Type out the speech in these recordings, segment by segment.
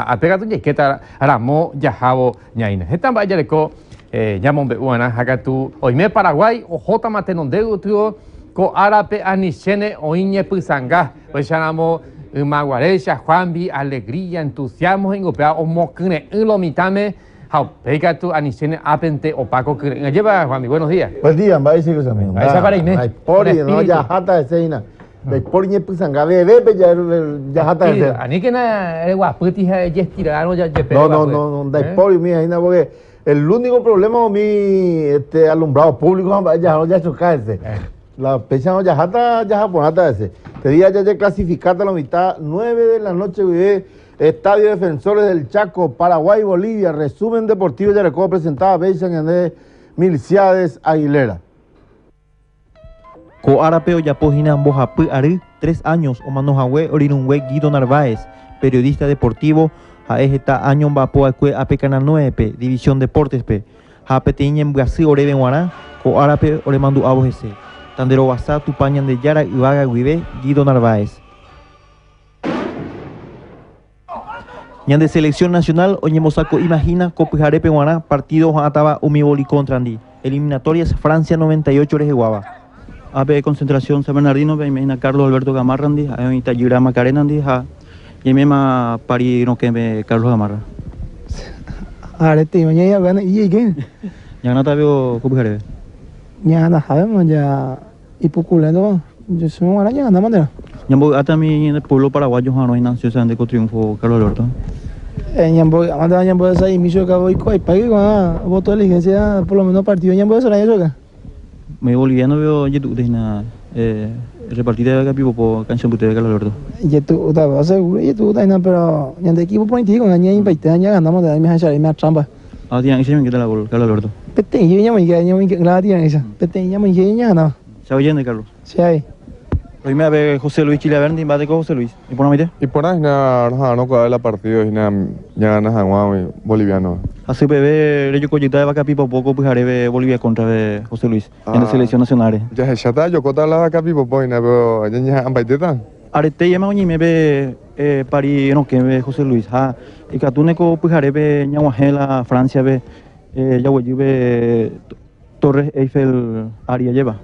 Ha ápe katu jaikéta ramo jahávo ñaína. Heta mba'e jareko ñamombe'u'arã ha katu oime Paraguái ohótama tenonde gotyo ko árape anichéne oĩ ñepysanga. Upéicharamo ymaguaréicha Juanvi alegría, entusiasmo he'ingo upéva omokyre'ỹ lo mitãme ha upéi katu anichéne ápente opa ko kyre'ỹ. Ajépa Juanvi, buenos días. Buen día, mba'éicha che amigo. Mba'éichapa reime? Ndaipóri, no jaháta hese hína. Ndaipóri ñepysanga vevépe jaháta hese. Aníkena reguapýti ha ejestirárõ jepe No, no, no, no, ndaipóri umi hína porque el único problema umi este alumbrado público ha mba'e jahárõ jachoka hese. La péicharõ jaháta jaha porãta hese. Pe día jajeclasificáta lo mitad 9 de la noche guive Estadio Defensores del Chaco, Paraguay, Bolivia, resumen deportivo jareko opresentáva péicha ñande Milciades Aguilera. Ko árape ojapo hína mbohapy ary, tres años, omano hague orirũngue Guido Narváez, periodista deportivo, ha'e heta áño omba'apo va'ekue ape Canal 9-pe, División Deportes-pe, ha peteĩ ñembyasy oréve g̃uarã, ko árape oremandu'ávo hese. Tanderovasa Tupã Ñandejára yvága guive, Guido Narváez. Ñande selección nacional oñembosako'íma hína ko pyharépe g̃uarã partido oha'ãtava umi bolicontra-ndi, eliminatorias Francia 98 reheguáva. Ápe concentración San Bernardino-pe aime hína Carlos Alberto Gamarra-ndi, ha'e oĩ tajýra Macarena-ndi ha ñaiméma Pari rokẽme Carlos Gamarra. Arete oñe'ẽ ijeike. Ñag̃anáta pio ko pyharépe. Ñag̃anahápema ja Ipukuléntova, chéve g̃uarã ñagana manera. Ñambovy'áta umi ñande pueblo paraguayo oha'arõ hína ansiosamente ko triunfo Carlos Alberto. Ñambovy'a manteva ñambohesa'imi chupe oikuaipágui ko'ã voto de diligencia por lo menos partido ñambohesarã chupe. Umi boliviano veo ijetu'úta hína repartita vakapipopo cancha mbytépe Carlos Alberto. Ijetu'úta, seguro ijetu'úta hína pero ñande equipo porãitei ko'ã ñaĩmbaite ha ñagana manteva ñaime trampa. Ha tĩa'ỹicha ñamoingéta la gol, Carlos Alberto. Peteĩ jey ñamoinge, ñamoinge'ỹ la tĩa'ỹicha. Peteĩ ñamoinge ñaganáva. Che oyente, Carlos. Che avei. Roime ave José Luis Chilaverndi, mba'éteko José Luis? Iporãmaite? Iporã hína roha'arõ kuaa la partido hína ñagana hag̃ua umi boliviano. Hasy peve rejokojyta vakapipopo ko pyharépe Bolivia kóntrape, José Luis, ñande selección nacional rehe. Jahecháta ajokóta la vakapipopo hína, pero ñañeha'ãmbaitéta. Aretéiema oñeime pe Pari rokẽme José Luis ha ikatúne ko pyharépe ñaguahẽ la Francia-pe jaguejy pe Torres Eiffel ári ajépa.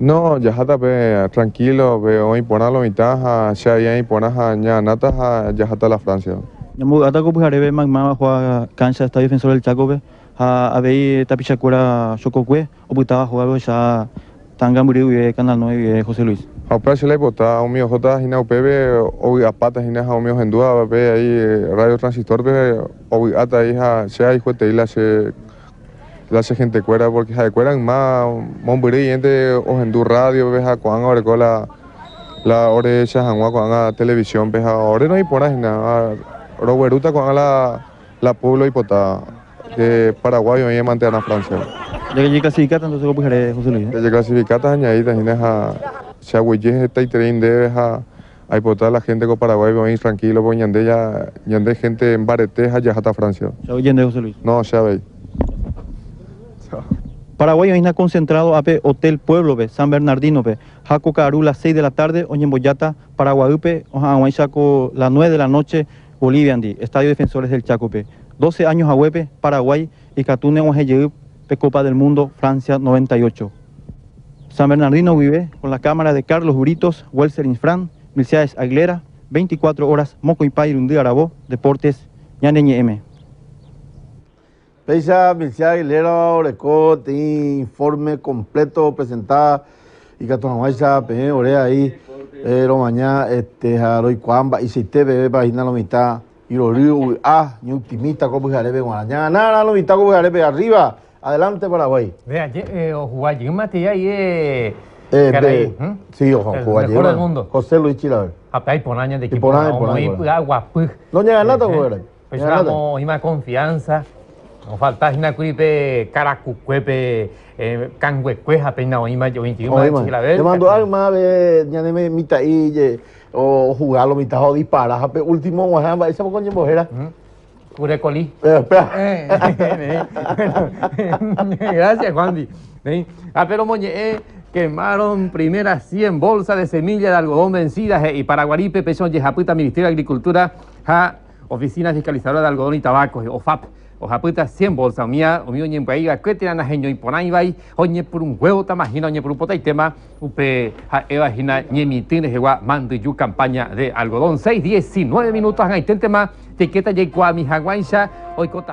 No, jaháta pe tranquilo, pe oĩ porã lo mitã ha che avei aĩ porã ha ñaganáta ha jaháta la Francia-pe. Ñambovy'áta ko pyharépe maymáva ohoa cancha Estadio Defensor del Chaco-pe ha avei tapichakuéra chokokue opytáva hógape ohecha Tanga mbyry guive Canal 9 guive José Luis. Ha upéva che la aipota, umi ohóta hína upépe ovy'apáta hína ha umi ohendúva pe ahí radio transistor-pe ovy'áta ahí ha che ahayhuetei la che la che gentekuéra porque ha'ekuéra yma mombyry iénte ohendu radio-pe ha ko'ág̃a oreko la la orehecha hag̃ua ko'ág̃a televisión-pe ha ore roĩ porã hína ha roguerúta ko'ág̃a la La pueblo oipota que Paraguay oĩ emantearã Francia-pe. Jajeclasificáta entonces ko pyhare José Luis. Jajeclasificáta ha ñaĩta hína ha che aguyje hetaiterei ndéve ha aipota la gente ko Paraguay-pe oĩ tranquilo porque ñande ya ñande gente mbarete ha jaháta Francia-pe. Che aguyje ndéve José Luis. No, che avei. Paraguay oĩhína concentrado ápe Hotel Pueblo-pe, San Bernardino-pe, ha ko ka'aru las seis de la tarde oñembojáta Paraguaýpe oha'ãguãicha ko la nueve de la noche Bolivia-ndi, Estadio Defensores del Chaco-pe. Doce años haguépe, Paraguái ikatúne og̃uahẽ jey pe Copa del Mundo Francia 98. San Bernardino guive, con la cámara de Carlos Britos, Welser Insfrán, Milciades Aguilera, 24 horas mokõipa irundy aravo, Deportes, ñane ñe'ẽme. Péicha Milciades Aguilera oreko peteĩ informe completo opresenta ikatu hag̃uáicha peẽ ore ai romaña este ha roikuaa mba'eichaite pevépa hína lo mitã irory ovy'a ñeoptimista ko pyharépe g̃uarã. Ñaganárã lo mitã ko pyharépe arriba, adelante Paraguay. Ve aje ohuga jeýma tei ai karai. Sí, ohuga jeýma. José Luis Chilavert. Ha pe iporã ñande equipo omoĩ py'aguapy. No ñaganáta ko pyharépe. Péicharamo oĩma confianza, ofalta hína kuri pe karakukue, pe kanguekue ha péina oĩma oĩjýma Chilaver. Nemandu'a yma pe ñane mitã'i ohuga lo mitã ha odispara ha pe último og̃uahẽ mba'éichapa ko oñembohéra? Kurekoli. Gracias, Juanvi. Ha pe romoñe'ẽ quemaron primera 100 bolsas de semilla de algodón vencidas he'i Paraguarípe péicha ojehapýta Ministerio de Agricultura ha. Oficina Fiscalizadora de Algodón y Tabaco, OFAP, ohapýta 100 bolsa umía umi oñembyai va'ekue térã naheñói porãivai oñepyrũnguévotama hína oñepyrũpotaitéma upe ha'éva hína ñemitỹ rehegua mandyju campaña de algodón. 6:19 minutos ag̃aiténtema jaikéta jaikuaami hag̃uáicha oikotaha.